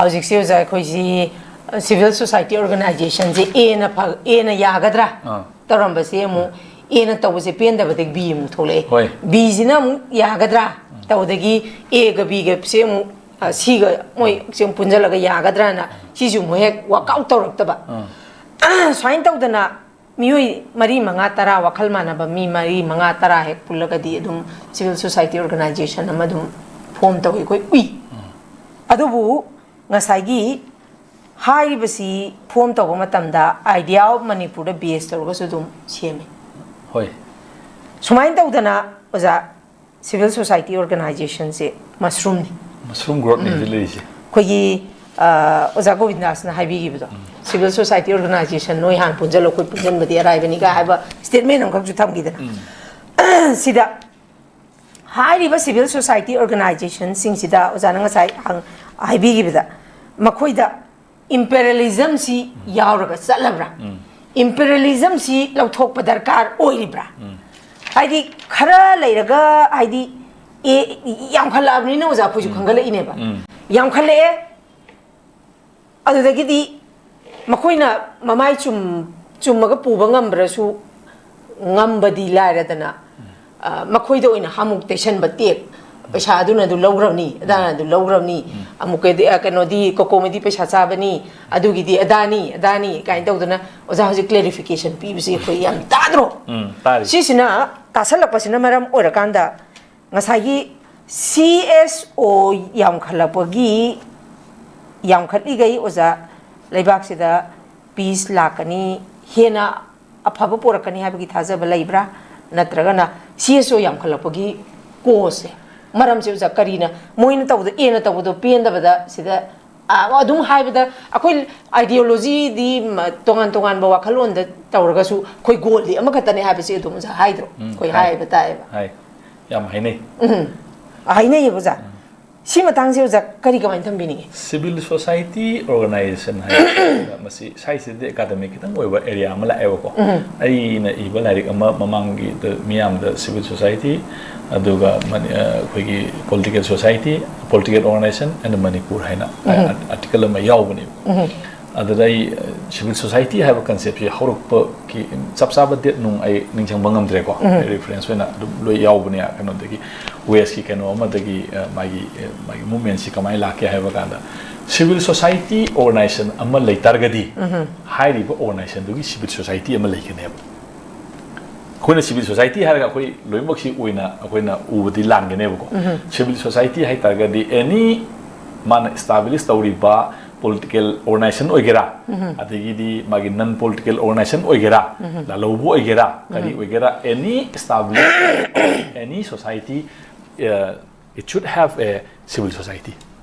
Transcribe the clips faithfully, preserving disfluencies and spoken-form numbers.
ꯍꯧꯖꯤꯛꯁꯦ ꯑꯣꯖꯥ ꯑꯩꯈꯣꯏꯁꯤ civil society organizationꯁꯦ Aꯅ ꯐ Aꯅ ꯌꯥꯒꯗ꯭ꯔꯥ? ꯑꯥ꯫ ꯇꯧꯔꯝꯕꯁꯦ ꯑꯃꯨꯛ Aꯅ ꯇꯧꯕꯁꯦ ꯄꯦꯟꯗꯕꯗꯒꯤ B ꯑꯃꯨꯛ ꯊꯣꯛꯂꯛꯑꯦ꯫ ꯍꯣꯏ꯫ Bꯁꯤꯅ ꯑꯃꯨꯛ ꯌꯥꯒꯗ꯭ꯔꯥ? ꯇꯧꯕꯗꯒꯤ Aꯒ Bꯒꯁꯦ ꯑꯃꯨꯛ ꯑ, Cꯒ ꯃꯣꯏ ꯁꯤ ꯑꯃꯨꯛ ꯄꯨꯟꯁꯤꯜꯂꯒ ꯌꯥꯒꯗ꯭ꯔꯥꯅ ꯁꯤꯁꯨ ꯑꯃꯨꯛ ꯍꯦꯛ work out ꯇꯧꯔꯛꯇꯕ꯫ ꯑꯥ꯫ ꯁꯨꯃꯥꯏꯅ ꯇꯧꯗꯅ ꯃꯤꯑꯣꯏ ꯃꯔꯤ ꯃꯉꯥ ꯇꯔꯥ ꯋꯥꯈꯜ ꯃꯥꯟꯅꯕ ꯃꯤ ꯃꯔꯤ ꯃꯉꯥ ꯇꯔꯥ ꯍꯦꯛ ꯄꯨꯜꯂꯒꯗꯤ ꯑꯗꯨꯝ civil society organization ꯑꯃ ꯑꯗꯨꯝ form ꯇꯧꯏ ꯑꯩꯈꯣꯏ ꯎꯏ꯫ ꯑꯗꯨꯕꯨ ꯉꯁꯥꯏꯒꯤ ꯍꯥꯏꯔꯤꯕꯁꯤ form ꯇꯧꯕ ꯃꯇꯝꯗ Idea of ꯃꯅꯤꯄꯨꯔꯗ base ꯇꯧꯔꯒꯁꯨ ꯑꯗꯨꯝ ꯁꯦꯝꯃꯤ꯫ ꯍꯣꯏ꯫ ꯁꯨꯃꯥꯏꯅ ꯇꯧꯗꯅ ꯑꯣꯖꯥ civil society organizationꯁꯦ mushroomꯅꯤ꯫ Mushroom growthꯅꯤ ꯍꯧꯖꯤꯛ ꯂꯩꯔꯤꯁꯦ꯫ ꯑꯩꯈꯣꯏꯒꯤ ꯑ, ꯑꯣꯖꯥ ꯒꯣꯕꯤꯟꯗꯥꯁꯅ ꯍꯥꯏꯕꯤꯈꯤꯕꯗꯣ civil society organization ꯅꯣꯏ ꯍꯥꯟꯅ ꯄꯨꯟꯁꯤꯜꯂꯣ ꯑꯩꯈꯣꯏ ꯄꯨꯟꯁꯤꯟꯕꯗꯤ ꯑꯔꯥꯏꯕꯅꯤꯒ ꯍꯥꯏꯕ statement ꯑꯃꯈꯛꯁꯨ ꯊꯝꯈꯤꯗꯅ꯫ ꯁꯤꯗ ꯍꯥꯏꯔꯤꯕ civil society organizationꯁꯤꯡꯁꯤꯗ ꯑꯣꯖꯥꯅ ꯉꯁꯥꯏ ꯍꯪ- ꯍꯥꯏꯕꯤꯈꯤꯕꯗ ꯃꯈꯣꯏꯗ imperialismꯁꯤ ꯌꯥꯎꯔꯒ ꯆꯠꯂꯕ꯭ꯔꯥ? Imperialismꯁꯤ ꯂꯧꯊꯣꯛꯄ ꯗꯔꯀꯥꯔ ꯑꯣꯏꯔꯤꯕ꯭ꯔꯥ? ꯍꯥꯏꯗꯤ ꯈꯔ ꯂꯩꯔꯒ ꯍꯥꯏꯗꯤ ꯑꯦ ꯌꯥꯝꯈꯠꯂꯛꯑꯕꯅꯤꯅ ꯑꯣꯖꯥ ꯑꯩꯈꯣꯏꯁꯨ ꯈꯪꯒꯠꯂꯛꯏꯅꯦꯕ꯫ ꯌꯥꯝꯈꯠꯂꯛꯑꯦ꯫ ꯑꯗꯨꯗꯒꯤꯗꯤ ꯃꯈꯣꯏꯅ ꯃꯃꯥꯏ ꯆꯨꯝ ꯆꯨꯝꯃꯒ ꯄꯨꯕ ꯉꯝꯕ꯭ꯔꯁꯨ ꯉꯝꯕꯗꯤ ꯂꯥꯏꯔꯗꯅ ꯑ, ꯃꯈꯣꯏꯗ ꯑꯣꯏꯅ ꯍꯥꯃꯨꯛ ꯇꯩꯁꯟꯕ ꯇꯦꯛ ꯄꯩꯁꯥ ꯑꯗꯨꯅ ꯑꯗꯨ ꯂꯧꯈ꯭ꯔꯕꯅꯤ ꯑꯗꯥꯅ ꯑꯗꯨ ꯂꯧꯈ꯭ꯔꯕꯅꯤ꯫ ꯑꯃꯨꯛꯀꯗꯤ ꯑ, ꯀꯩꯅꯣꯗꯤ ꯀꯣꯀꯣꯃꯗꯤ ꯄꯩꯁꯥ ꯆꯥꯕꯅꯤ꯫ ꯑꯗꯨꯒꯤꯗꯤ ꯑꯗꯥꯅꯤ ꯑꯗꯥꯅꯤ ꯀꯥꯏꯅ ꯇꯧꯗꯅ ꯑꯣꯖꯥ ꯍꯧꯖꯤꯛ clarification ꯄꯤꯕꯁꯤ ꯑꯩꯈꯣꯏ ꯌꯥꯝ ꯇꯥꯗ꯭ꯔꯣ? ꯎꯝ, ꯇꯥꯔꯤ꯫ ꯁꯤꯁꯤꯅ ꯇꯥꯁꯜꯂꯛꯄꯁꯤꯅ ꯃꯔꯝ ꯑꯣꯏꯔꯀꯥꯟꯗ ꯉꯁꯥꯏꯒꯤ C S O ꯌꯥꯝꯈꯠꯂꯛꯄꯒꯤ ꯌꯥꯝꯈꯠꯂꯤꯈꯩ ꯑꯣꯖꯥ ꯂꯩꯕꯥꯛꯁꯤꯗ peace ꯂꯥꯛꯀꯅꯤ, ꯍꯦꯟꯅ ꯑꯐꯕ ꯄꯣꯔꯛꯀꯅꯤ ꯍꯥꯏꯕꯒꯤ ꯊꯥꯖꯕ ꯂꯩꯕ꯭ꯔꯥ? ꯅꯠꯇ꯭ꯔꯒꯅ C S O ꯌꯥꯝꯈꯠꯂꯛꯄꯒꯤ causeꯁꯦ, ꯃꯔꯝꯁꯦ ꯑꯣꯖꯥ ꯀꯔꯤꯅ, ꯃꯣꯏꯅ ꯇꯧꯕꯗꯣ Aꯅ ꯇꯧꯕꯗꯣ ꯄꯦꯟꯗꯕꯗ ꯁꯤꯗ ꯑ, ꯑꯗꯨꯝ ꯍꯥꯏꯕꯗ ꯑꯩꯈꯣꯏ ideologyꯗꯤ ꯃ- ꯇꯣꯉꯥꯟ ꯇꯣꯉꯥꯟꯕ ꯋꯥꯈꯜꯂꯣꯟꯗ ꯇꯧꯔꯒꯁꯨ ꯑꯩꯈꯣꯏ goalꯗꯤ ꯑꯃꯈꯛꯇꯅꯦ ꯍꯥꯏꯕꯁꯤ ꯑꯗꯨꯝ ꯑꯣꯖꯥ ꯍꯥꯏꯗ꯭ꯔꯣ? ꯎꯝ, ꯑꯩꯈꯣꯏ ꯍꯥꯏ꯫ ꯍꯥꯏꯕ ꯇꯥꯏꯌꯦꯕ꯫ ꯍꯥꯏ꯫ ꯌꯥꯝ ꯍꯥꯏꯅꯩ꯫ ꯎꯝ꯫ ꯍꯥꯏꯅꯩꯌꯦꯕ ꯑꯣꯖꯥ꯫ ꯁꯤ ꯃꯇꯥꯡꯁꯦ ꯑꯣꯖꯥ ꯀꯔꯤ ꯀꯃꯥꯏꯅ ꯊꯝꯕꯤꯅꯤꯡꯉꯤ? Civil society organization ꯍꯥꯏꯕꯁꯤꯗ ꯃꯁꯤ ꯁ꯭ꯋꯥꯏꯁꯤꯗꯗꯤ ꯑꯦꯀꯥꯗꯃꯤꯛ ꯈꯤꯇꯪ ꯑꯣꯏꯕ ꯑꯦꯔꯤꯌꯥ ꯑꯃ ꯂꯥꯛꯑꯦꯕꯀꯣ꯫ ꯑꯩꯅ ꯏꯕ ꯂꯥꯏꯔꯤꯛ ꯑꯃ ꯃꯃꯥꯡꯒꯤꯗ ꯃꯤꯌꯥꯝꯗ civil society, ꯑꯗꯨꯒ ꯃꯅꯤ- ꯑ, ꯑꯩꯈꯣꯏꯒꯤ political society, political organization and Manipur ꯍꯥꯏꯅ ꯑꯥꯔꯇꯤꯀꯜ ꯑꯃ ꯌꯥꯎꯕꯅꯦꯕ꯫ ꯑꯗꯨꯗ ꯑꯩ civil society ꯍꯥꯏꯕ ꯀꯟꯁꯦꯞꯁꯤ ꯍꯧꯔꯛꯄꯒꯤ ꯆꯞ ꯆꯥꯕ ꯗꯦꯠ ꯅꯨꯡ ꯑꯩ ꯅꯤꯡꯁꯤꯡꯕ ꯉꯝꯗ꯭ꯔꯦꯀꯣ꯫ ꯔꯤꯐꯔꯦꯟꯁ ꯑꯣꯏꯅ ꯑꯗꯨꯝ ꯂꯣꯏ ꯌꯥꯎꯕꯅꯦ ꯀꯩꯅꯣꯗꯒꯤ, ꯋꯦꯁꯀꯤ ꯀꯩꯅꯣ ꯑꯃꯗꯒꯤ, ꯑ, ꯃꯥꯒꯤ ꯑ, ꯃꯥꯒꯤ ꯃꯨꯞꯃꯦꯟꯁꯤ ꯀꯃꯥꯏꯅ ꯂꯥꯛꯀꯦ ꯍꯥꯏꯕ ꯀꯥꯟꯗ, civil society organization ꯑꯃ ꯂꯩ ꯇꯥꯔꯒꯗꯤ ꯍꯥꯏꯔꯤꯕ organizationꯗꯨꯒꯤ civil society ꯑꯃ ꯂꯩꯒꯅꯦꯕ꯫ ꯑꯩꯈꯣꯏꯅ civil society ꯍꯥꯏꯔꯒ ꯑꯩꯈꯣꯏ ꯂꯣꯏꯅꯃꯛꯁꯤ ꯑꯣꯏꯅ ꯑꯩꯈꯣꯏꯅ ꯎꯕꯗꯤ ꯂꯥꯟꯒꯅꯦꯕꯀꯣ꯫ Civil society ꯍꯥꯏ ꯇꯥꯔꯒꯗꯤ any ꯃꯥꯅ establish ꯇꯧꯔꯤꯕ political organization ꯑꯣꯏꯒꯦꯔꯥ, ꯑꯗꯒꯤꯗꯤ ꯃꯥꯒꯤ non political organization ꯑꯣꯏꯒꯦꯔꯥ, ꯂꯥꯂꯧꯕ ꯑꯣꯏꯒꯦꯔꯥ, ꯀꯔꯤ ꯑꯣꯏꯒꯦꯔꯥ, any establish, any society, uh, it should have a civil society.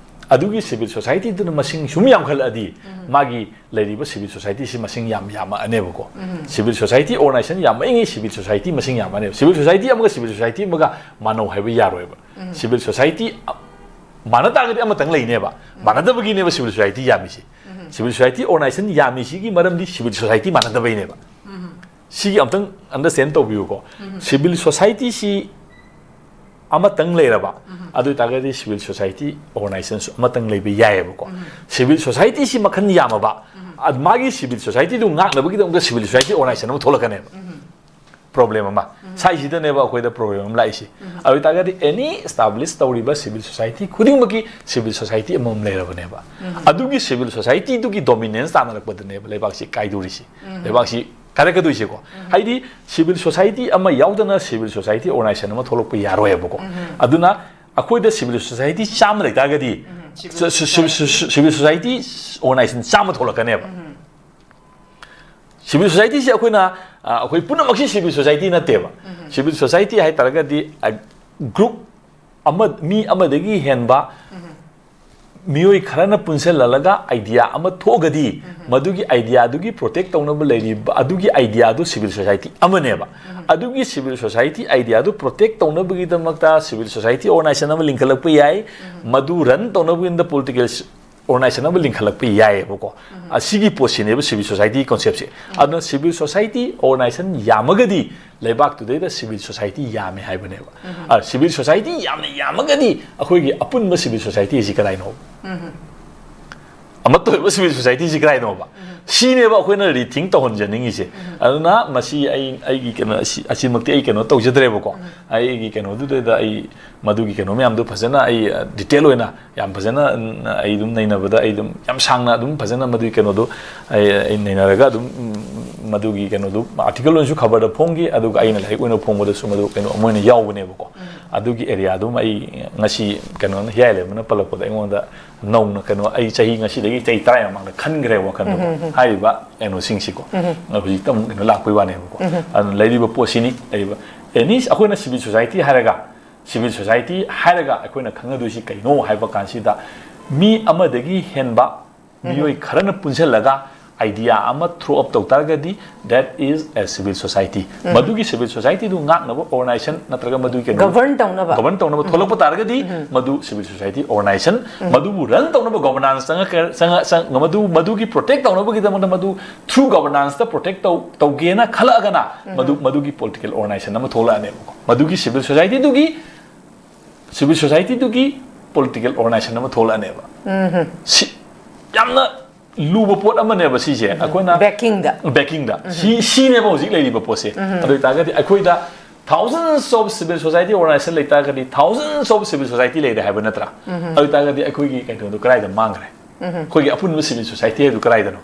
ꯑꯗꯨꯒꯤ civil societyꯗꯨꯅ ꯃꯁꯤꯡ ꯁꯨꯝ ꯌꯥꯝꯈꯠꯂꯛꯑꯗꯤ ꯃꯥꯒꯤ ꯂꯩꯔꯤꯕ civil societyꯁꯤ ꯃꯁꯤꯡ ꯌꯥꯝ ꯌꯥꯝꯃꯛꯑꯅꯦꯕꯀꯣ꯫ Civil society organization ꯌꯥꯝꯃꯛꯏꯉꯩ civil society ꯃꯁꯤꯡ ꯌꯥꯝꯃꯛꯑꯅꯦꯕ꯫ Civil society ꯑꯃꯒ civil society ꯑꯃꯒ ꯃꯥꯟꯅꯧ ꯍꯥꯏꯕ ꯌꯥꯔꯣꯏꯕ꯫ Civil society ꯑ- ꯃꯥꯟꯅ ꯇꯥꯔꯒꯗꯤ ꯑꯃꯇꯪ ꯂꯩꯅꯦꯕ꯫ ꯃꯥꯟꯅꯗꯕꯒꯤꯅꯦꯕ civil society ꯌꯥꯝꯃꯤꯁꯤ꯫ Civil society organization ꯌꯥꯝꯃꯤꯁꯤꯒꯤ ꯃꯔꯝꯗꯤ civil society ꯃꯥꯟꯅꯗꯕꯩꯅꯦꯕ꯫ ꯁꯤꯒꯤ ꯑꯝꯇꯪ understand ꯇꯧꯕꯤꯌꯨꯀꯣ꯫ Civil societyꯁꯤ ꯑꯃꯇꯪ ꯂꯩꯔꯕ, ꯑꯗꯨ ꯑꯣꯏꯇꯥꯔꯒꯗꯤ civil society organizationꯁꯨ ꯑꯃꯇꯪ ꯂꯩꯕ ꯌꯥꯏꯑꯕꯀꯣ꯫ Civil societyꯁꯤ ꯃꯈꯜ ꯌꯥꯝꯃꯕ, ꯑ- ꯃꯥꯒꯤ civil societyꯗꯨ ꯉꯥꯛꯅꯕꯒꯤꯗꯃꯛꯇ civil society organization ꯑꯃ ꯊꯣꯛꯂꯛꯀꯅꯦꯕ꯫ Problem ꯑꯃ ꯁꯥꯏꯁꯤꯗꯅꯦꯕ ꯑꯩꯈꯣꯏꯗ problem ꯑꯃ ꯂꯥꯛꯏꯁꯤ꯫ ꯑꯗꯨ ꯑꯣꯏꯇꯥꯔꯒꯗꯤ any establish ꯇꯧꯔꯤꯕ civil society ꯈꯨꯗꯤꯡꯃꯛꯀꯤ civil society ꯑꯃꯃꯝ ꯂꯩꯔꯕꯅꯦꯕ꯫ ꯑꯗꯨꯒꯤ civil societyꯗꯨꯒꯤ dominance ꯇꯥꯟꯅꯔꯛꯄꯗꯅꯦꯕ ꯂꯩꯕꯥꯛꯁꯤ ꯀꯥꯏꯗꯣꯔꯤꯁꯤ, ꯂꯩꯕꯥꯛꯁꯤ ꯀꯥꯏꯔꯛꯀꯗꯣꯏꯁꯦꯀꯣ꯫ ꯍꯥꯏꯗꯤ civil society ꯑꯃ ꯌꯥꯎꯗꯅ civil society organization ꯑꯃ ꯊꯣꯛꯂꯛꯄ ꯌꯥꯔꯣꯏꯕꯀꯣ꯫ ꯑꯗꯨꯅ ꯑꯩꯈꯣꯏꯗ civil society ꯆꯥꯝꯃ ꯂꯩꯇꯥꯔꯒꯗꯤ civil society organization ꯆꯥꯝꯃ ꯊꯣꯛꯂꯛꯀꯅꯦꯕ꯫ Civil societyꯁꯤ ꯑꯩꯈꯣꯏꯅ, ꯑ, ꯑꯩꯈꯣꯏ ꯄꯨꯝꯅꯃꯛꯁꯤ civil society ꯅꯠꯇꯦꯕ꯫ Civil society ꯍꯥꯏ ꯇꯥꯔꯒꯗꯤ, ꯑ, group ꯑꯃ, ꯃꯤ ꯑꯃꯗꯒꯤ ꯍꯦꯟꯕ ꯃꯤꯑꯣꯏ ꯈꯔꯅ ꯄꯨꯟꯁꯤꯜꯂꯒ ꯑꯥꯏꯗꯤꯌꯥ ꯑꯃ ꯊꯣꯛꯑꯒꯗꯤ, ꯃꯗꯨꯒꯤ ꯑꯥꯏꯗꯤꯌꯥꯗꯨꯒꯤ ꯄ꯭ꯔꯣꯇꯦꯛ ꯇꯧꯅꯕ ꯂꯩꯔꯤꯕ ꯑꯗꯨꯒꯤ ꯑꯥꯏꯗꯤꯌꯥꯗꯨ ꯁꯤꯚꯤꯜ ꯁꯣꯁꯥꯏꯇꯤ ꯑꯃꯅꯦꯕ꯫ ꯑꯗꯨꯒꯤ ꯁꯤꯚꯤꯜ ꯁꯣꯁꯥꯏꯇꯤ ꯑꯥꯏꯗꯤꯌꯥꯗꯨ ꯄ꯭ꯔꯣꯇꯦꯛ ꯇꯧꯅꯕꯒꯤꯗꯃꯛꯇ ꯁꯤꯚꯤꯜ ꯁꯣꯁꯥꯏꯇꯤ ꯑꯣꯔꯒꯅꯥꯏꯖꯦꯁꯟ ꯑꯃ ꯂꯤꯡꯈꯠꯂꯛꯄ ꯌꯥꯏ꯫ ꯃꯗꯨ ꯔꯟ ꯇꯧꯅꯕꯒꯤꯗꯃꯛꯇ ꯄꯣꯂꯤꯇꯤꯀꯦꯜ ꯑꯣꯔꯒꯅꯥꯏꯖꯦꯁꯟ ꯑꯃ ꯂꯤꯡꯈꯠꯂꯛꯄ ꯌꯥꯏꯑꯕꯀꯣ꯫ ꯑꯁꯤꯒꯤ ꯄꯣꯠꯁꯤꯅꯦꯕ ꯁꯤꯚꯤꯜ ꯁꯣꯁꯥꯏꯇꯤꯒꯤ ꯀꯣꯟꯁꯦꯞꯁꯦ꯫ ꯑꯗꯨꯅ ꯁꯤꯚꯤꯜ ꯁꯣꯁꯥꯏꯇꯤ ꯑꯣꯔꯒꯅꯥꯏꯖꯦꯁꯟ ꯌꯥꯝꯃꯒꯗꯤ ꯂꯩꯕꯥꯛꯇꯨꯗꯩꯗ ꯁꯤꯚꯤꯜ ꯁꯣꯁꯥꯏꯇꯤ ꯌꯥꯝꯃꯦ ꯍꯥꯏꯕꯅꯦꯕ꯫ ꯁꯤꯚꯤꯜ ꯁꯣꯁꯥꯏꯇꯤ ꯌꯥꯝꯅ ꯌꯥꯝꯃꯒꯗꯤ ꯑꯩꯈꯣꯏꯒꯤ ꯑꯄꯨꯟꯕ ꯁꯤꯚꯤꯜ ꯁꯣꯁꯥꯏꯇꯤ ꯑꯁꯤ ꯀꯗꯥꯏꯅꯣ? ꯑꯃꯠꯇ ꯑꯣꯏꯕ ꯁꯤꯚꯤꯜ ꯁꯣꯁꯥꯏꯇꯤꯁꯤ ꯀꯗꯥꯏꯅꯣꯕ? ꯁꯤꯅꯦꯕ ꯑꯩꯈꯣꯏꯅ ꯔꯤꯊꯤꯡ ꯇꯧꯍꯟꯖꯅꯤꯡꯉꯤꯁꯦ꯫ ꯑꯗꯨꯅ ꯃꯁꯤ ꯑꯩ, ꯑꯩꯒꯤ ꯀꯩꯅꯣ, ꯑꯁꯤ, ꯑꯁꯤꯃꯛꯇꯤ ꯑꯩ ꯀꯩꯅꯣ ꯇꯧꯖꯗ꯭ꯔꯦꯕꯀꯣ꯫ ꯑꯩꯒꯤ ꯀꯩꯅꯣꯗꯨꯗ ꯑꯩ ꯃꯗꯨꯒꯤ ꯀꯩꯅꯣ ꯃꯌꯥꯝꯗꯣ ꯐꯖꯅ ꯑꯩ, ꯑ, ꯗꯤꯇꯦꯜ ꯑꯣꯏꯅ ꯌꯥꯝ ꯐꯖꯅ, ꯎꯝ, ꯑꯩ ꯑꯗꯨꯝ ꯅꯩꯅꯕꯗ ꯑꯩ ꯑꯗꯨꯝ ꯌꯥꯝ ꯁꯥꯡꯅ ꯑꯗꯨꯝ ꯐꯖꯅ ꯃꯗꯨꯒꯤ ꯀꯩꯅꯣꯗꯣ ꯑꯩ, ꯑꯩ ꯅꯩꯅꯔꯒ ꯑꯗꯨꯝ, ꯎꯝ, ꯃꯗꯨꯒꯤ ꯀꯩꯅꯣꯗꯣ ꯑꯥꯔꯇꯤꯀꯜ ꯑꯣꯏꯅꯁꯨ ꯈꯕꯔꯗ ꯐꯣꯡꯈꯤ, ꯑꯗꯨꯒ ꯑꯩꯅ ꯂꯥꯏꯔꯤꯛ ꯑꯣꯏꯅ ꯐꯣꯡꯕꯗꯁꯨ ꯃꯗꯨ ꯀꯩꯅꯣ ꯑꯃ ꯑꯣꯏꯅ ꯌꯥꯎꯕꯅꯦꯕꯀꯣ꯫ ꯑꯗꯨꯒꯤ ꯑꯦꯔꯤꯌꯥꯗꯨꯃ ꯑꯩ ꯉꯁꯤ ꯀꯩꯅꯣꯅ ꯍꯤꯌꯥꯏ ꯂꯩꯃꯅ ꯄꯜꯂꯛꯄꯗ ꯑꯩꯉꯣꯟꯗ ꯅꯧꯅ ꯀꯩꯅꯣ, ꯑꯩ ꯆꯍꯤ, ꯉꯁꯤꯗꯒꯤ ꯆꯍꯤ ꯇꯔꯥ ꯃꯃꯥꯡꯗ ꯈꯟꯈ꯭ꯔꯦ ꯋꯥꯈꯜꯗꯀꯣ꯫ ꯍꯥꯏꯔꯤꯕ ꯀꯩꯅꯣꯁꯤꯡꯁꯤꯀꯣ꯫ ꯑꯗꯣ ꯍꯧꯖꯤꯛꯇ ꯑꯃꯨꯛ ꯀꯩꯅꯣ ꯂꯥꯛꯄꯩ ꯋꯥꯅꯦꯕꯀꯣ꯫ ꯑꯗꯨꯅ ꯂꯩꯔꯤꯕ ꯄꯣꯠꯁꯤꯅꯤ, ꯂꯩꯔꯤꯕ ꯑꯦꯅꯤ ꯑꯩꯈꯣꯏꯅ ꯁꯤꯚꯤꯜ ꯁꯣꯁꯥꯏꯇꯤ ꯍꯥꯏꯔꯒ, ꯁꯤꯚꯤꯜ ꯁꯣꯁꯥꯏꯇꯤ ꯍꯥꯏꯔꯒ ꯑꯩꯈꯣꯏꯅ ꯈꯪꯅꯗꯣꯏꯁꯤ ꯀꯩꯅꯣ ꯍꯥꯏꯕ ꯀꯥꯟꯁꯤꯗ, ꯃꯤ ꯑꯃꯗꯒꯤ ꯍꯦꯟꯕ ꯃꯤꯑꯣꯏ ꯈꯔꯅ ꯄꯨꯟꯁꯤꯜꯂꯒ ꯑꯥꯏꯗꯤꯌꯥ ꯑꯃ ꯊ꯭ꯔꯣ ꯑꯞ ꯇꯧ ꯇꯥꯔꯒꯗꯤ, that is a civil society. ꯃꯗꯨꯒꯤ ꯁꯤꯚꯤꯜ ꯁꯣꯁꯥꯏꯇꯤꯗꯨ ꯉꯥꯛꯅꯕ ꯑꯣꯔꯒꯅꯥꯏꯖꯦꯁꯟ ꯅꯠꯇ꯭ꯔꯒ ꯃꯗꯨꯒꯤ ꯀꯩꯅꯣ ꯒꯕꯔꯟ ꯇꯧꯅꯕ꯫ ꯒꯕꯔꯟ ꯇꯧꯅꯕ ꯊꯣꯛꯂꯛꯄ ꯇꯥꯔꯒꯗꯤ, ꯃꯗꯨ ꯁꯤꯚꯤꯜ ꯁꯣꯁꯥꯏꯇꯤ ꯑꯣꯔꯒꯅꯥꯏꯖꯦꯁꯟ꯫ ꯃꯗꯨꯕꯨ ꯔꯟ ꯇꯧꯅꯕ ꯒꯣꯕꯔꯅꯥꯟꯁ ꯆꯪꯉꯛ-, ꯆꯪꯉꯛ-, ꯆꯪ-, ꯃꯗꯨ, ꯃꯗꯨꯒꯤ ꯄ꯭ꯔꯣꯇꯦꯛ ꯇꯧꯅꯕꯒꯤꯗꯃꯛꯇ ꯃꯗꯨ ꯊ꯭ꯔꯨ ꯒꯣꯕꯔꯅꯥꯟꯁꯇ ꯄ꯭ꯔꯣꯇꯦꯛ ꯇꯧ-, ꯇꯧꯒꯦꯅ ꯈꯜꯂꯛꯑꯒꯅ, ꯃꯗꯨ, ꯃꯗꯨꯒꯤ ꯄꯣꯂꯤꯇꯤꯀꯦꯜ ꯑꯣꯔꯒꯅꯥꯏꯖꯦꯁꯟ ꯑꯃ ꯊꯣꯛꯂꯛꯑꯅꯦꯕꯀꯣ꯫ ꯃꯗꯨꯒꯤ ꯁꯤꯚꯤꯜ ꯁꯣꯁꯥꯏꯇꯤꯗꯨꯒꯤ, ꯁꯤꯚꯤꯜ ꯁꯣꯁꯥꯏꯇꯤꯗꯨꯒꯤ ꯄꯣꯂꯤꯇꯤꯀꯦꯜ ꯑꯣꯔꯒꯅꯥꯏꯖꯦꯁꯟ ꯑꯃ ꯊꯣꯛꯂꯛꯑꯅꯦꯕ꯫ ꯁꯤ ꯌꯥꯝꯅ ꯂꯨꯕ ꯄꯣꯠ ꯑꯃꯅꯦꯕ ꯁꯤꯁꯦ꯫ ꯑꯩꯈꯣꯏꯅ ꯕꯦꯀꯤꯡꯗ꯫ ꯕꯦꯀꯤꯡꯗ꯫ ꯁꯤ, ꯁꯤꯅꯦꯕ ꯍꯧꯖꯤꯛ ꯂꯩꯔꯤꯕ ꯄꯣꯠꯁꯦ꯫ ꯑꯗꯨ ꯑꯣꯏꯇꯥꯔꯒꯗꯤ ꯑꯩꯈꯣꯏꯗ thousands of civil society organization ꯂꯩꯇꯥꯔꯒꯗꯤ, thousands of civil society ꯂꯩꯔꯦ ꯍꯥꯏꯕ ꯅꯠꯇ꯭ꯔꯥ? ꯑꯗꯨ ꯑꯣꯏꯇꯥꯔꯒꯗꯤ ꯑꯩꯈꯣꯏꯒꯤ ꯀꯩꯅꯣꯗꯣ ꯀꯗꯥꯏꯗ ꯃꯥꯡꯈ꯭ꯔꯦ? ꯑꯩꯈꯣꯏꯒꯤ ꯑꯄꯨꯟꯕ ꯁꯤꯚꯤꯜ ꯁꯣꯁꯥꯏꯇꯤ ꯍꯥꯏꯗꯨ ꯀꯗꯥꯏꯗꯅꯣ?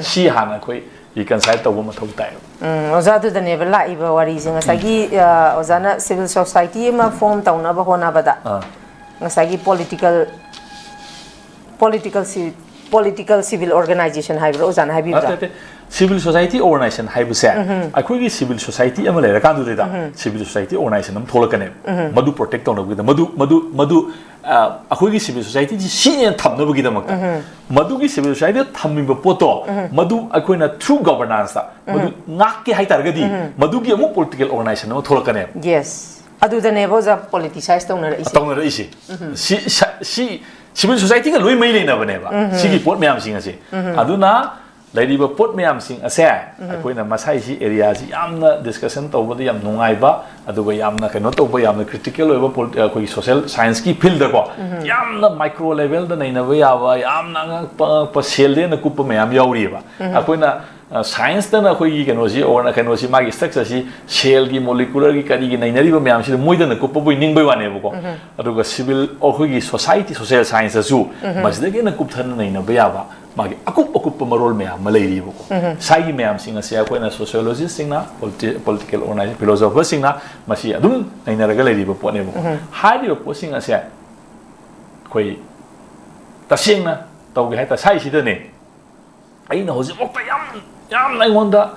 ꯁꯤ ꯍꯥꯟꯅ ꯑꯩꯈꯣꯏ ꯔꯤꯀꯟꯁꯥꯏꯜ ꯇꯧꯕ ꯃꯊꯧ ꯇꯥꯏ꯫ ꯎꯝ, ꯑꯣꯖꯥ, ꯑꯗꯨꯗꯅꯦꯕ ꯂꯥꯛꯏꯕ ꯋꯥꯔꯤꯁꯦ꯫ ꯉꯁꯥꯏꯒꯤ, ꯑ, ꯑꯣꯖꯥꯅ ꯁꯤꯚꯤꯜ ꯁꯣꯁꯥꯏꯇꯤ ꯑꯃ ꯐꯣꯔꯝ ꯇꯧꯅꯕ ꯍꯣꯠꯅꯕꯗ ꯑꯥ꯫ ꯉꯁꯥꯏꯒꯤ ꯄꯣꯂꯤꯇꯤꯀꯦꯜ, ꯄꯣꯂꯤꯇꯤꯀꯦꯜ ꯁꯤ-, Political civil organization ꯍꯥꯏꯕ꯭ꯔꯥ, ꯑꯣꯖꯥꯅ ꯍꯥꯏꯕꯤꯕꯗꯣ? ꯅꯠꯇꯦ, ꯅꯠꯇꯦ. Civil society organization ꯍꯥꯏꯕꯁꯦ, ꯑꯩꯈꯣꯏꯒꯤ civil society ꯑꯃ ꯂꯩꯔꯀꯥꯟꯗꯨꯗ, civil society organization ꯑꯃ ꯊꯣꯛꯂꯛꯀꯅꯦꯕ, ꯃꯗꯨ protect ꯇꯧꯅꯕꯒꯤꯗꯃꯛ, ꯃꯗꯨ ꯃꯗꯨ ꯃꯗꯨ ꯑ, ꯑꯩꯈꯣꯏꯒꯤ civil society ꯁꯤ ꯁꯤꯅꯦꯅ ꯊꯝꯅꯕꯒꯤꯗꯃꯛꯇ, ꯃꯗꯨꯒꯤ civil society ꯊꯝꯃꯤꯕ ꯄꯣꯠꯇꯣ, ꯃꯗꯨ ꯑꯩꯈꯣꯏꯅ through governance ꯇ ꯃꯗꯨ ꯉꯥꯛꯀꯦ ꯍꯥꯏꯇꯥꯔꯒꯗꯤ, ꯃꯗꯨꯒꯤ ꯑꯃꯨꯛ political organization ꯑꯃ ꯊꯣꯛꯂꯛꯀꯅꯦꯕ꯫ Yes. ꯑꯗꯨꯗꯅꯦꯕ ꯑꯣꯖꯥ politicise ꯇꯧꯅꯔꯛꯏꯁꯦ꯫ ꯇꯧꯅꯔꯛꯏꯁꯦ꯫ ꯁꯤ ꯁ- ꯁꯤ civil society ꯒ ꯂꯣꯏ ꯃꯔꯤ ꯂꯩꯅꯕꯅꯦꯕ, ꯁꯤꯒꯤ ꯄꯣꯠ ꯃꯌꯥꯝꯁꯤꯡ ꯑꯁꯦ꯫ ꯑꯗꯨꯅ ꯂꯩꯔꯤꯕ ꯄꯣꯠ ꯃꯌꯥꯝꯁꯤꯡ ꯑꯁꯦ ꯑꯩꯈꯣꯏꯅ ꯃꯁꯥꯏꯁꯤ, area ꯁꯤ ꯌꯥꯝꯅ discussion ꯇꯧꯕꯗ ꯌꯥꯝ ꯅꯨꯡꯉꯥꯏꯕ, ꯑꯗꯨꯒ ꯌꯥꯝꯅ ꯀꯩꯅꯣ ꯇꯧꯕ, ꯌꯥꯝꯅ critical ꯑꯣꯏꯕ ꯄꯣ- ꯑꯩꯈꯣꯏꯒꯤ social science ꯀꯤ field ꯗꯀꯣ, ꯌꯥꯝꯅ micro level ꯗ ꯅꯩꯅꯕ ꯌꯥꯕ, ꯌꯥꯝꯅ ꯑꯉꯛꯄ ꯑꯉꯛꯄ ꯁꯦꯜꯗ ꯍꯦꯟꯅ ꯀꯨꯞꯄ ꯃꯌꯥꯝ ꯌꯥꯎꯔꯤꯑꯕ꯫ ꯑꯩꯈꯣꯏꯅ, ꯑ, science ꯇꯅ ꯑꯩꯈꯣꯏꯒꯤ ꯀꯩꯅꯣꯁꯤ, or ꯀꯩꯅꯣꯁꯤ, ꯃꯥꯒꯤ structure ꯁꯤ, cell ꯒꯤ, molecular ꯒꯤ, ꯀꯔꯤꯒꯤ ꯅꯩꯅꯔꯤꯕ ꯃꯌꯥꯝꯁꯤꯗ ꯃꯣꯏꯗꯅ ꯀꯨꯞꯄꯕꯨ ꯅꯤꯡꯕꯩ ꯋꯥꯅꯦꯕꯀꯣ꯫ ꯑꯗꯨꯒ civil, ꯑꯩꯈꯣꯏꯒꯤ society, social science ꯇꯁꯨ ꯃꯁꯤꯗꯒꯤ ꯍꯦꯟꯅ ꯀꯨꯞꯊꯅ ꯅꯩꯅꯕ ꯌꯥꯕ ꯃꯥꯒꯤ ꯑꯀꯨꯞ ꯑꯀꯨꯞꯄ ꯃꯔꯣꯜ ꯃꯌꯥꯝ ꯑꯃ ꯂꯩꯔꯤꯕꯀꯣ꯫ ꯁꯥꯏꯒꯤ ꯃꯌꯥꯝꯁꯤꯡ ꯑꯁꯦ ꯑꯩꯈꯣꯏꯅ sociologist ꯁꯤꯡꯅ, politi- political organization, philosopher ꯁꯤꯡꯅ ꯃꯁꯤ ꯑꯗꯨꯝ ꯅꯩꯅꯔꯒ ꯂꯩꯔꯤꯕ ꯄꯣꯠꯅꯦꯕꯀꯣ꯫ ꯍꯥꯏꯔꯤꯕ ꯄꯣꯠꯁꯤꯡ ꯑꯁꯦ ꯑꯩꯈꯣꯏ ꯇꯁꯦꯡꯅ ꯇꯧꯒꯦ ꯍꯥꯏ ꯇꯥꯔꯦ, ꯁꯥꯏꯁꯤꯗꯅꯦ ꯑꯩꯅ ꯍꯧꯖꯤꯛꯐꯥꯎꯗ ꯌꯥꯝ, ꯌꯥꯝꯅ ꯑꯩꯉꯣꯟꯗ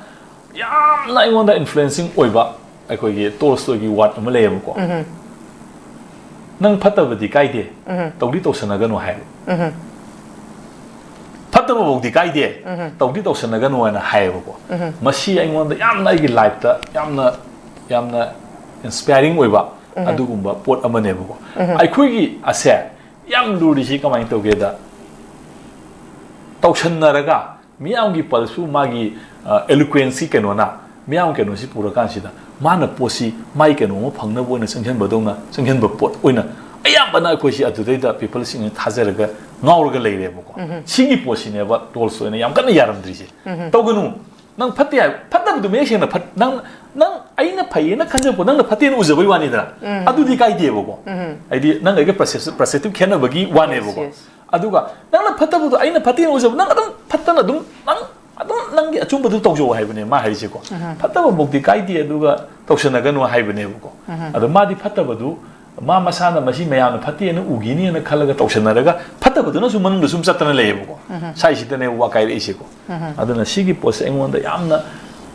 ꯌꯥꯝꯅ ꯑꯩꯉꯣꯟꯗ influencing ꯑꯣꯏꯕ ꯑꯩꯈꯣꯏꯒꯤ Tolstoy ꯒꯤ word ꯑꯃ ꯂꯩꯌꯦꯕꯀꯣ꯫ "ꯅꯪ ꯐꯠꯇꯕꯗꯤ ꯀꯥꯏꯗꯦ, ꯇꯧꯗꯤ ꯇꯧꯁꯟꯅꯒꯅꯨ" ꯍꯥꯏꯕ꯫ "ꯐꯠꯇꯕꯐꯧꯗꯤ ꯀꯥꯏꯗꯦ, ꯇꯧꯗꯤ ꯇꯧꯁꯟꯅꯒꯅꯨ" ꯍꯥꯏꯅ ꯍꯥꯏꯌꯦꯕꯀꯣ꯫ ꯃꯁꯤ ꯑꯩꯉꯣꯟꯗ ꯌꯥꯝꯅ, ꯑꯩꯒꯤ life ꯇ ꯌꯥꯝꯅ, ꯌꯥꯝꯅ inspiring ꯑꯣꯏꯕ ꯑꯗꯨꯒꯨꯝꯕ ꯄꯣꯠ ꯑꯃꯅꯦꯕꯀꯣ꯫ ꯑꯩꯈꯣꯏꯒꯤ ꯑꯁꯦ ꯌꯥꯝ ꯂꯨꯔꯤꯁꯤ ꯀꯃꯥꯏꯅ ꯇꯧꯒꯦꯗ, ꯇꯧꯁꯟꯅꯔꯒ ꯃꯤꯌꯥꯝꯒꯤ pulse ꯄꯨ ꯃꯥꯒꯤ, ꯑ, eloquence ꯀꯤ ꯀꯩꯅꯣꯅ, ꯃꯤꯌꯥꯝ ꯀꯩꯅꯣꯁꯤ ꯄꯨꯔꯀꯥꯟꯁꯤꯗ ꯃꯥꯅ ꯄꯣꯠꯁꯤ ꯃꯥꯏ ꯀꯩꯅꯣ ꯑꯃ ꯐꯪꯅꯕ ꯑꯣꯏꯅ ꯆꯪꯁꯤꯟꯕꯗꯧꯅ, ꯆꯪꯁꯤꯟꯕ ꯄꯣꯠ ꯑꯣꯏꯅ ꯑꯌꯥꯝꯕꯅ ꯑꯩꯈꯣꯏꯁꯤ ꯑꯗꯨꯗꯩꯗ people ꯁꯤꯡꯅ ꯊꯥꯖꯔꯒ ꯉꯥꯎꯔꯒ ꯂꯩꯔꯦꯕꯀꯣ꯫ ꯁꯤꯒꯤ ꯄꯣꯠꯁꯤꯅꯦꯕ Tolstoy ꯅ ꯌꯥꯝ ꯀꯟꯅ ꯌꯥꯔꯝꯗ꯭ꯔꯤꯁꯦ꯫ "ꯇꯧꯒꯅꯨ, ꯅꯪ ꯐꯠꯇꯦ ꯍꯥꯏ", ꯐꯠꯇꯕꯗꯨ ꯃꯌꯦꯛ ꯁꯦꯡꯅ ꯐꯠ-, ꯅꯪ, ꯅꯪ ꯑꯩꯅ ꯐꯩꯌꯦꯅ ꯈꯟꯖꯕ ꯄꯣꯠ ꯅꯪꯅ ꯐꯠꯇꯦꯅ ꯎꯖꯕꯩ ꯋꯥꯅꯤꯗꯅ꯫ ꯑꯗꯨꯗꯤ ꯀꯥꯏꯗꯦꯕꯀꯣ꯫ ꯍꯥꯏꯗꯤ ꯅꯪ ꯑꯩꯒ perception, perspective ꯈꯦꯠꯅꯕꯒꯤ ꯋꯥꯅꯦꯕꯀꯣ꯫ Yes, yes. ꯑꯗꯨꯒ ꯅꯪꯅ ꯐꯠꯇꯕꯗꯣ ꯑꯩꯅ ꯐꯠꯇꯦꯅ ꯎꯖꯕ, ꯅꯪ ꯑꯗꯨꯝ ꯐꯠꯇꯅ ꯑꯗꯨꯝ, ꯅꯪ ꯑꯗꯨꯝ ꯅꯪꯒꯤ ꯑꯆꯨꯝꯕꯗꯨ ꯇꯧꯖꯧ ꯍꯥꯏꯕꯅꯦ ꯃꯥ ꯍꯥꯏꯔꯤꯁꯦꯀꯣ꯫ ꯐꯠꯇꯕꯃꯛꯇꯤ ꯀꯥꯏꯗꯦ, ꯑꯗꯨꯒ ꯇꯧꯁꯟꯅꯒꯅꯨ ꯍꯥꯏꯕꯅꯦꯕꯀꯣ꯫ ꯑꯗꯣ ꯃꯥꯗꯤ ꯐꯠꯇꯕꯗꯨ ꯃꯥ ꯃꯁꯥꯅ ꯃꯁꯤ ꯃꯌꯥꯝꯅ ꯐꯠꯇꯦꯅ ꯎꯈꯤꯅꯤꯅ ꯈꯜꯂꯒ ꯇꯧꯁꯟꯅꯔꯒ ꯐꯠꯇꯕꯗꯨꯅꯁꯨ ꯃꯅꯨꯡꯗ ꯁꯨꯝ ꯆꯠꯇꯅ ꯂꯩꯌꯦꯕꯀꯣ꯫ ꯁꯥꯏꯁꯤꯗꯅꯦ ꯋꯥ ꯀꯥꯏꯔꯛꯏꯁꯦꯀꯣ꯫ ꯑꯗꯨꯅ ꯁꯤꯒꯤ ꯄꯣꯠꯁꯦ ꯑꯩꯉꯣꯟꯗ ꯌꯥꯝꯅ,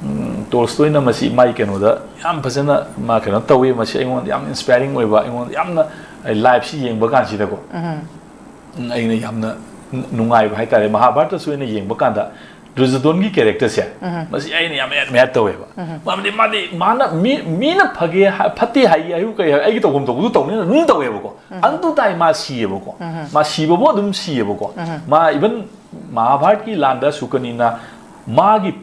ꯎꯝ, ꯇꯣꯜꯁꯇꯣꯏꯅ ꯃꯁꯤ ꯃꯥꯏ ꯀꯩꯅꯣꯗ ꯌꯥꯝ ꯐꯖꯅ ꯃꯥ ꯀꯩꯅꯣ ꯇꯧꯋꯤ꯫ ꯃꯁꯤ ꯑꯩꯉꯣꯟꯗ ꯌꯥꯝꯅ inspiring ꯑꯣꯏꯕ, ꯑꯩꯉꯣꯟꯗ ꯌꯥꯝꯅ, ꯑꯩ ꯂꯥꯏꯐꯁꯤ ꯌꯦꯡꯕ ꯀꯥꯟꯁꯤꯗꯀꯣ, ꯎꯝ, ꯑꯩꯅ ꯌꯥꯝꯅ ꯅꯨꯡꯉꯥꯏꯕ ꯍꯥꯏꯇꯥꯔꯦ꯫ ꯃꯍꯥꯚꯥꯔꯠꯇꯁꯨ ꯑꯩꯅ ꯌꯦꯡꯕ ꯀꯥꯟꯗ ꯗꯨꯔꯖꯣꯙꯣꯟꯒꯤ characterꯁꯦ, ꯎꯝ, ꯃꯁꯤ ꯑꯩꯅ ꯌꯥꯝ admire ꯇꯧꯋꯦꯕ꯫ ꯎꯝ꯫ ꯃꯔꯝꯗꯤ ꯃꯥꯗꯤ, ꯃꯥꯅ ꯃꯤ, ꯃꯤꯅ ꯐꯒꯦ ꯍꯥꯏ-, ꯐꯠꯇꯦ ꯍꯥꯏꯒꯦ ꯍꯥꯏꯌꯨ ꯀꯩ ꯍꯥꯏ, ꯑꯩꯒꯤ ꯇꯧꯐꯝ ꯊꯣꯛꯄꯗꯨ ꯇꯧꯅꯤꯅ ꯑꯗꯨꯝ ꯇꯧꯋꯦꯕꯀꯣ꯫ ꯎꯝ꯫ ꯑꯗꯨ ꯇꯥꯏ ꯃꯥ ꯁꯤꯌꯦꯕꯀꯣ꯫ ꯎꯝ꯫ ꯃꯥ ꯁꯤꯕꯕꯨ ꯑꯗꯨꯝ ꯁꯤꯌꯦꯕꯀꯣ꯫ ꯎꯝ꯫ ꯃꯥ even ꯃꯍꯥꯚꯥꯔꯠꯀꯤ ꯂꯥꯟꯗ ꯁꯨꯀꯅꯤꯅ ꯃꯥꯒꯤ,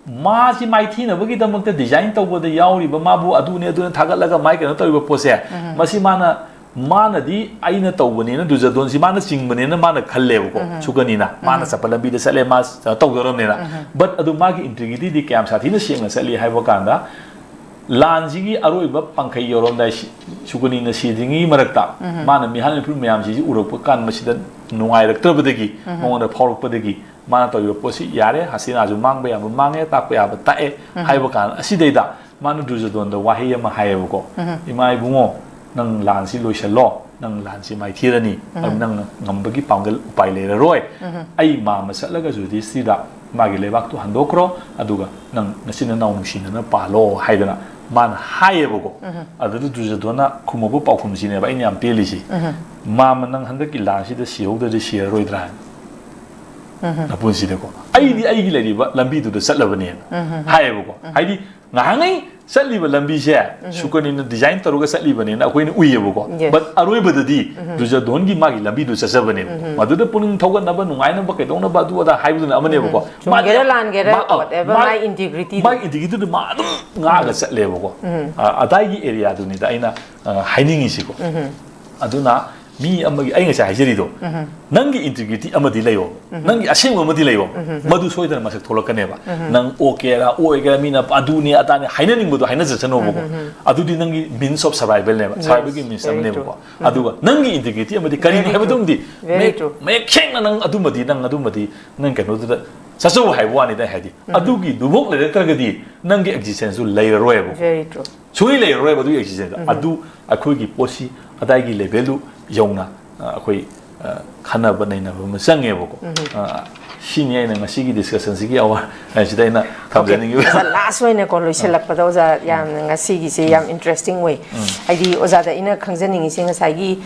ꯃꯥꯁꯤ ꯃꯥꯏꯊꯤꯅꯕꯒꯤꯗꯃꯛꯇ design ꯇꯧꯕꯗ ꯌꯥꯎꯔꯤꯕ, ꯃꯥꯕꯨ ꯑꯗꯨꯅꯦ ꯑꯗꯨꯅꯦ ꯊꯥꯒꯠꯂꯒ ꯃꯥꯏ ꯀꯩꯅꯣ ꯇꯧꯔꯤꯕ ꯄꯣꯠꯁꯦ, ꯎꯝ꯫ ꯃꯁꯤ ꯃꯥꯅ, ꯃꯥꯅꯗꯤ ꯑꯩꯅ ꯇꯧꯕꯅꯦꯅ, ꯗꯨꯔꯖꯣꯙꯣꯟꯁꯤ ꯃꯥꯅ ꯆꯤꯡꯕꯅꯦꯅ ꯃꯥꯅ ꯈꯜꯂꯦꯕꯀꯣ, ꯎꯝ꯫ ꯁꯨꯀꯅꯤꯅ꯫ ꯃꯥꯅ ꯎꯝ꯫ ꯆꯠꯄ ꯂꯝꯕꯤꯗ ꯆꯠꯂꯦ, ꯃꯥ ꯇꯧꯗꯧꯔꯕꯅꯤꯅ꯫ ꯎꯝ꯫ But ꯑꯗꯨ ꯃꯥꯒꯤ integrityꯗꯤ ꯀꯌꯥꯝ ꯁꯥꯊꯤꯅ ꯁꯦꯡꯅ ꯆꯠꯂꯤ ꯍꯥꯏꯕ ꯀꯥꯟꯗ, ꯂꯥꯟꯁꯤꯒꯤ ꯑꯔꯣꯏꯕ ꯄꯥꯡꯈꯩ ꯌꯧꯔꯝꯗꯥꯏ, ꯁꯤ-, ꯁꯨꯀꯅꯤꯅ ꯁꯤꯗ꯭ꯔꯤꯉꯩ ꯃꯔꯛꯇ, ꯎꯝ꯫ ꯃꯥꯅ ꯃꯤꯍꯥꯠ ꯃꯤꯄꯨꯟ ꯃꯌꯥꯝꯁꯤꯁꯨ ꯎꯔꯛꯄ ꯀꯥꯟ ꯃꯁꯤꯗ ꯅꯨꯡꯉꯥꯏꯔꯛꯇ꯭ꯔꯕꯗꯒꯤ, ꯎꯝ꯫ ꯃꯉꯣꯟꯗ ꯐꯥꯎꯔꯛꯄꯗꯒꯤ, ꯃꯥꯅ ꯇꯧꯔꯤꯕ ꯄꯣꯠꯁꯤ ꯌꯥꯔꯦ, ꯍꯁꯤꯅꯥꯁꯨ ꯃꯥꯡꯕ ꯌꯥꯕ ꯃꯥꯡꯉꯦ, ꯇꯥꯛꯄ ꯌꯥꯕ ꯇꯥꯛꯑꯦ, ꯎꯝ꯫ ꯍꯥꯏꯕ ꯀꯥꯟꯗ, ꯑꯁꯤꯗꯩꯗ ꯃꯥꯅ ꯗꯨꯔꯖꯣꯙꯣꯟꯗ ꯋꯥꯍꯩ ꯑꯃ ꯍꯥꯏꯌꯦꯕꯀꯣ, ꯎꯝ꯫ "ꯏꯃꯥ ꯏꯕꯨꯡꯉꯣ, ꯅꯪ ꯂꯥꯟꯁꯤ ꯂꯣꯏꯁꯜꯂꯣ, ꯅꯪ ꯂꯥꯟꯁꯤ ꯃꯥꯏꯊꯤꯔꯅꯤ, ꯎꯝ꯫ ꯑꯗꯨ ꯅꯪꯅ ꯉꯝꯕꯒꯤ ꯄꯥꯡꯒꯜ ꯎꯄꯥꯏ ꯂꯩꯔꯔꯣꯏ꯫ ꯎꯝ꯫ ꯑꯩ ꯃꯥꯝꯃ ꯆꯠꯂꯒ ꯌꯨꯙꯤꯁꯊꯤꯔꯗ ꯃꯥꯒꯤ ꯂꯩꯕꯥꯛꯇꯨ ꯍꯟꯗꯣꯛꯈ꯭ꯔꯣ, ꯑꯗꯨꯒ ꯅꯪ ꯅꯆꯤꯟ ꯅꯅꯥꯎ ꯅꯨꯡꯁꯤꯅꯅ ꯄꯥꯜꯂꯣ" ꯍꯥꯏꯗꯅ ꯃꯥꯅ ꯍꯥꯏꯌꯦꯕꯀꯣ꯫ ꯎꯝ꯫ ꯑꯗꯨꯗ ꯗꯨꯔꯖꯣꯙꯣꯟꯅ ꯈꯨꯝꯃꯛꯄ ꯄꯥꯎꯈꯨꯝꯁꯤꯅꯦꯕ ꯑꯩꯅ ꯌꯥꯝ ꯄꯦꯜꯂꯤꯁꯤ꯫ ꯎꯝ꯫ "ꯃꯥꯝꯃ, ꯅꯪ ꯍꯟꯗꯛꯀꯤ ꯂꯥꯟꯁꯤꯗ ꯁꯤꯍꯧꯗ꯭ꯔꯗꯤ ꯁꯤꯔꯔꯣꯏꯗ꯭ꯔꯥ?" ꯎꯝ꯫ ꯅꯄꯨꯟꯁꯤꯗꯀꯣ꯫ "ꯑꯩꯗꯤ ꯑꯩꯒꯤ ꯂꯩꯔꯤꯕ ꯂꯝꯕꯤꯗꯨꯗ ꯆꯠꯂꯕꯅꯦꯅ" ꯎꯝ꯫ ꯍꯥꯏꯌꯦꯕꯀꯣ꯫ ꯎꯝ꯫ ꯍꯥꯏꯗꯤ ꯉꯥꯏꯍꯥꯛꯉꯩ ꯆꯠꯂꯤꯕ ꯂꯝꯕꯤꯁꯦ ꯎꯝ꯫ ꯁꯨꯀꯅꯤꯅ design ꯇꯧꯔꯒ ꯆꯠꯂꯤꯕꯅꯦꯅ ꯑꯩꯈꯣꯏꯅ ꯎꯏꯌꯦꯕꯀꯣ꯫ Yes. But ꯑꯔꯣꯏꯕꯗꯗꯤ ꯎꯝ꯫ ꯗꯨꯔꯖꯣꯙꯣꯟꯒꯤ ꯃꯥꯒꯤ ꯂꯝꯕꯤꯗꯨ ꯆꯠꯆꯕꯅꯦꯕꯀꯣ꯫ ꯎꯝ꯫ ꯃꯗꯨꯗ ꯄꯨꯛꯅꯤꯡ ꯊꯧꯒꯠꯅꯕ, ꯅꯨꯡꯉꯥꯏꯅꯕ, ꯀꯩꯗꯧꯅꯕ, ꯑꯗꯨ ꯑꯗꯥ ꯍꯥꯏꯕꯗꯨꯅ ꯑꯃꯅꯦꯕꯀꯣ꯫ ꯎꯝ꯫ ꯃꯥꯗꯤ ꯆꯨꯝꯒꯦꯔꯥ ꯂꯥꯟꯒꯦꯔꯥ, ꯃꯥ-, ꯑ, whatever, ꯃꯥ-, ꯃꯥꯒꯤ integrityꯗꯨ꯫ ꯃꯥꯒꯤ integrityꯗꯨ ꯃꯥ ꯑꯗꯨꯝ ꯉꯥꯛꯑꯒ ꯎꯝ꯫ ꯆꯠꯂꯦꯕꯀꯣ꯫ ꯎꯝ꯫ ꯑ, ꯑꯗꯥꯏꯒꯤ areaꯗꯨꯅꯤꯗ ꯑꯩꯅ, ꯑ, ꯍꯥꯏꯅꯤꯡꯉꯤꯁꯤꯀꯣ꯫ ꯎꯝ꯫ ꯑꯗꯨꯅ ꯃꯤ ꯑꯃꯒꯤ, ꯑꯩ ꯉꯁꯥꯏ ꯍꯥꯏꯖꯔꯤꯗꯣ, ꯎꯝ꯫ ꯅꯪꯒꯤ integrity ꯑꯃꯗꯤ ꯂꯩꯌꯣ, ꯎꯝ꯫ ꯅꯪꯒꯤ ꯑꯁꯦꯡꯕ ꯑꯃꯗꯤ ꯂꯩꯌꯣ, ꯎꯝ꯫ ꯃꯗꯨ ꯁꯣꯏꯗꯅ ꯃꯁꯛ ꯊꯣꯛꯂꯛꯀꯅꯦꯕ꯫ ꯎꯝ꯫ ꯅꯪ ꯑꯣꯛꯀꯦꯔꯥ, ꯑꯣꯏꯒꯦꯔꯥ, ꯃꯤꯅ ꯑꯗꯨꯅꯤ ꯑꯗꯥꯅꯤ ꯍꯥꯏꯅꯅꯤꯡꯕꯗꯣ ꯍꯥꯏꯅꯖꯁꯅꯣꯕꯀꯣ꯫ ꯎꯝ, ꯎꯝ, ꯎꯝ꯫ ꯑꯗꯨꯗꯤ ꯅꯪꯒꯤ means of survivalꯅꯦꯕ, Yes, survivalꯒꯤ means very ꯑꯃꯅꯦꯕꯀꯣ꯫ True. ꯎꯝ꯫ ꯑꯗꯨꯒ ꯅꯪꯒꯤ integrityꯑꯃꯗꯤ ꯀꯔꯤꯅꯣ Very true. ꯍꯥꯏꯕꯗꯨꯃꯗꯤ Very ꯃꯌꯦꯛ, true. ꯃꯌꯦꯛ ꯁꯦꯡꯅ ꯅꯪ ꯑꯗꯨꯃꯗꯤ, ꯅꯪ ꯑꯗꯨꯃꯗꯤ, ꯅꯪ ꯀꯩꯅꯣꯗꯨꯗ ꯆꯠꯆꯧ ꯍꯥꯏꯕ ꯋꯥꯅꯤꯗ꯫ ꯑꯩ ꯍꯥꯏꯗꯤ, ꯎꯝ꯫ ꯑꯗꯨꯒꯤꯗꯨꯃꯛ ꯂꯩꯔꯛꯇ꯭ꯔꯒꯗꯤ ꯅꯪꯒꯤ existenceꯁꯨ ꯂꯩꯔꯔꯣꯏꯕꯀꯣ꯫ Very true. ꯁꯨꯡꯂꯩ ꯂꯩꯔꯔꯣꯏꯕ ꯑꯗꯨꯒꯤ ꯑꯣꯛꯁꯤꯖꯦꯟꯗꯣ꯫ ꯑꯗꯨ ꯑꯩꯈꯣꯏꯒꯤ ꯄꯣꯠꯁꯤ ꯑꯗꯥꯏꯒꯤ ꯂꯦꯚꯦꯜꯗꯨ ꯌꯧꯅ ꯑ, ꯑꯩꯈꯣꯏ ꯑ, ꯈꯟꯅꯕ ꯅꯩꯅꯕ ꯑꯃ ꯆꯪꯉꯦꯕꯀꯣ꯫ ꯑ, ꯁꯤꯅꯤ ꯑꯩꯅ ꯉꯁꯤꯒꯤ ꯗꯤꯁꯀꯁꯟꯁꯤꯒꯤ ꯑꯋꯥ ꯁꯤꯗ ꯑꯩꯅ ꯊꯝꯖꯅꯤꯡꯉꯤꯕ꯫ ꯑꯣꯖꯥ, ꯂꯥꯁ ꯑꯣꯏꯅꯀꯣ, ꯂꯣꯏꯁꯤꯜꯂꯛꯄꯗ ꯑꯣꯖꯥ, ꯌꯥꯝꯅ ꯉꯁꯤꯒꯤꯁꯦ ꯌꯥꯝ ꯏꯟꯇꯔꯦꯁꯇꯤꯡ ꯑꯣꯏ꯫ ꯍꯥꯏꯗꯤ ꯑꯣꯖꯥꯗ ꯑꯩꯅ ꯈꯪꯖꯅꯤꯡꯉꯤꯁꯦ, ꯉꯁꯥꯏꯒꯤ